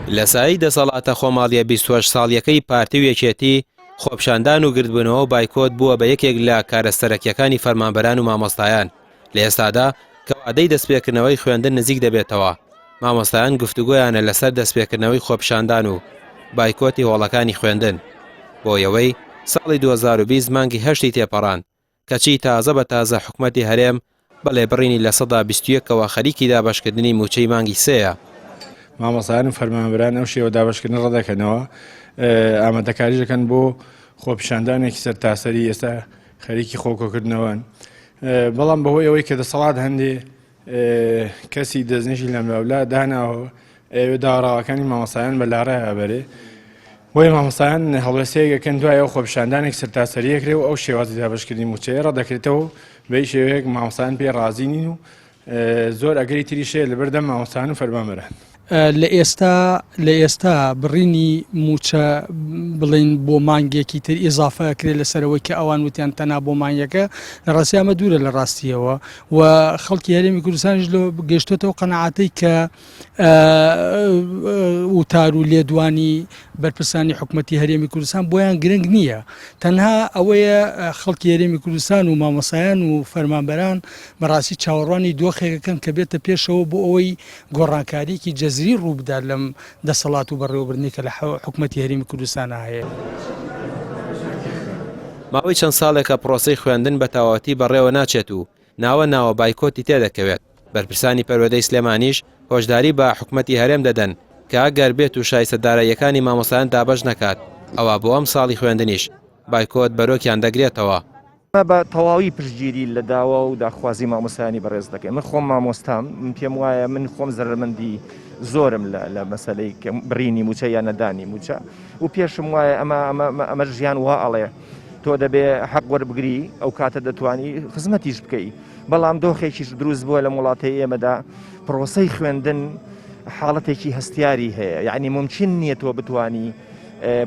لە سایەی دەسەڵاتە خۆماڵیە 28 ساڵیەکەی پارتی و یەکێتی، خۆپیشاندان و گردبوونەوە و بایکۆت بووە بە یەکێک لە کارە سەرەکیەکانی فەرمانبەران و مامۆستایان. لە ئێستادا کە وادەی دەستپێکردنەوەی خوێندن نزیک دەبێتەوە، مامۆستایان گفتوگۆیانە لەسەر دەستپێکردنەوەی خۆپیشاندان و بایکۆتی هۆڵەکانی خوێندن. بۆ یەوەی ساڵی 2020 مانگی هەشتی تێپەڕاند، کەچی تازە بە تازە حکومەتی هەرێم بە لێبڕینی 21% ەوە خەریکی دابەشکردنی مووچەی مانگی سێیە. مامۆستایان و فەرمانبەران ئەو شێوە دابەشکردنە ڕەتدەکەنەوە، ئامادەکاریش دەکەن بۆ خۆپیشاندانێکی سەرتاسەری، ئێستا خەریکی خۆکۆکردنەوەن، بەڵام بەهۆی ئەوەی کە دەسەڵات هەندێ کەسی دەستنیشی لەملاولا داناوە ئەوێ داڕاوەکانی مامۆستایان بە لاڕێ بەرێ بۆیە مامۆستایان هەڵوێستەیەکەن دوای ئەو خۆپیشاندانێک سەرتاسەریەکرێ و ئەو شێوازی دابەشکردنی مووچەیە ڕەت دەکرێتەوە بە هیچ شێوەیەک مامۆستایان پێی ڕازی نین و زۆر ئەگەری تریش هەیە لەبەردەم مامۆستایان و فەرمانبەران. لە ئێستا لە ئێستا بڕینی مووچە بڵێین بۆ مانگێکی تر ئیزافە ئەکرێت لەسەر ئەوەی کە ئەوان وتیان تەنها بۆ مانگێکە لە ڕاستی ئەمە دوورە لە ڕاستیەوە و خەڵکی هەرێمی کوردستانیش لۆ گەیشتۆتەوە قەناعەتەی کە وتار و لێدوانی بەرپرسانی حکومەتی هەرێمی کوردستان بۆیان گرنگ نییە تەنها ئەوەیە خەڵکی هەرێمی کوردستان و مامۆسایان و فەرمانبەران بەڕاستی چاوەڕوانی دۆخێکەکەن کە بێتە پێشەوە بۆ ئەوەی گۆڕانکارییەکی جەزری ڕووبدات لەم دەسەڵات و بەڕێوەبردنەی کە لە حکومەتی هەرێمی کوردستانا هەیە. ماوەی چەند ساڵێکە پرۆسەی خوێندن بە تەواوەتی بەڕێوە ناچێت و ناوە ناوە بایکۆتی تێدەکەوێت، بەرپرسانی پەروەردەی سلێمانیش هۆشداری بە حکومەتی هەرێم دەدەن کە ئەگەر بێت و شایستە داراییەکانی مامۆستایان دابەش نەکات ئەوا بۆ ئەمساڵی خوێندنیش بایکۆت بەرۆکیان دەگرێتەوە. ئێمە بە تەواوی پشتگیری لە داوا و داخوازی مامۆستایانی بەڕێز دەکەین. من خۆم مامۆستام، من پێم وایە من خۆم زەرەرمەندی زۆرم لە مەسەلەی بڕینی مووچە یا نەدانی مووچە و پێشم وایە ئەمە ئەمە ژیان وا ئەڵێ تۆ دەبێ حەق وەربگری ئەو کاتە دەتوانی خزمەتیش بکەی بەڵام دۆخێکیش دروست بووە لەم وڵاتەی ئێمەدا پرۆسەی خوێندن حاڵەتێکی هەستیاری هەیە یعنی ممکن نییە تۆ بتانی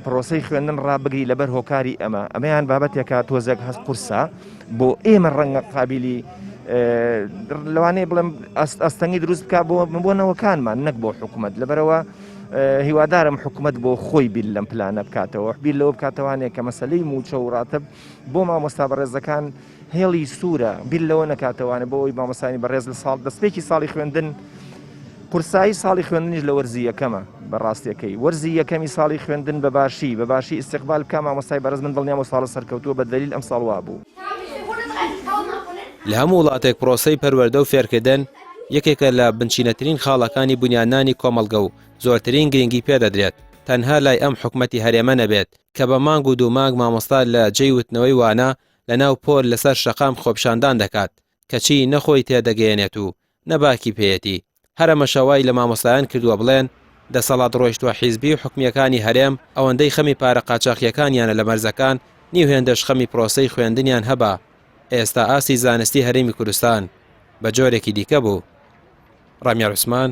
پرۆسەی خوێندن ڕابگری لەبەر هۆکاری ئەمە ئەمەیان بابەتێکە تۆزێک هەست قورسە بۆ ئێمە ڕەنگە قابلی لەوانەیە بڵێم ئەستەنگی دروست بک بۆ بۆ نەوەکانمان نەک بۆ حکوومەت لەبەرەوە هیوادارم حکوومەت بۆ خۆی بیر لەم پلانە بکاتەوە بیر لەوە بکاتەوانێک کە مەسلەی موچە و ڕاتب بۆ مامۆستا بەڕێزەکان هێڵی سوورە، بیر لەوە نەکاتەوانە بۆ ئەوەی مامۆستایانی بەڕێز لە ساڵ دەستپێکی ساڵی خوێندن قورسایی ساڵی خوێندنیش لە وەرزی یەکەمە بە ڕاستیەکەی وەرزی یەکەمی ساڵی خوێندن بە باشی بە باشی ئیستیقبال بکا مامۆستای بەڕێز من دڵنیام ئەو ساڵە سەرکەوتووە بە دەلیل ئەم ساڵ وابوو. لە هەموو وڵاتێک پرۆسەی پەروەردە و فێرکردن یەکێکە لە بنچینەترین خاڵەکانی بونیادنانی کۆمەڵگە و زۆرترین گرنگی پێدەدرێت تەنها لای ئەم حکومەتی هەرێمە نەبێت کە بە مانگ و دوو مانگ مامۆستا لە جێی وتنەوەی وانە لەناو پۆل لەسەر شەقام خۆپیشاندان دەکات، کەچی نە خۆی تێدەگەیەنێت و نە باکی پێیەتی، هەر ئەمەشە وای لە مامۆستایان کردووە بڵێن دەسەڵات ڕۆیشتووە حیزبی و حکومییەکانی هەرێم ئەوەندەی خەمی پارە قاچاخییەکانیانە لە مەرزەکان نیو هێندەش خەمی پرۆسەی خوێندنیان هەبا ئێستا ئاستی زانستی هەرێمی کوردستان بە جۆرێکی دیکە بوو. ڕامیار عوسمان،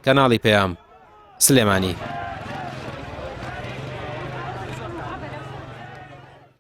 کەناڵی پەیام، سلێمانی.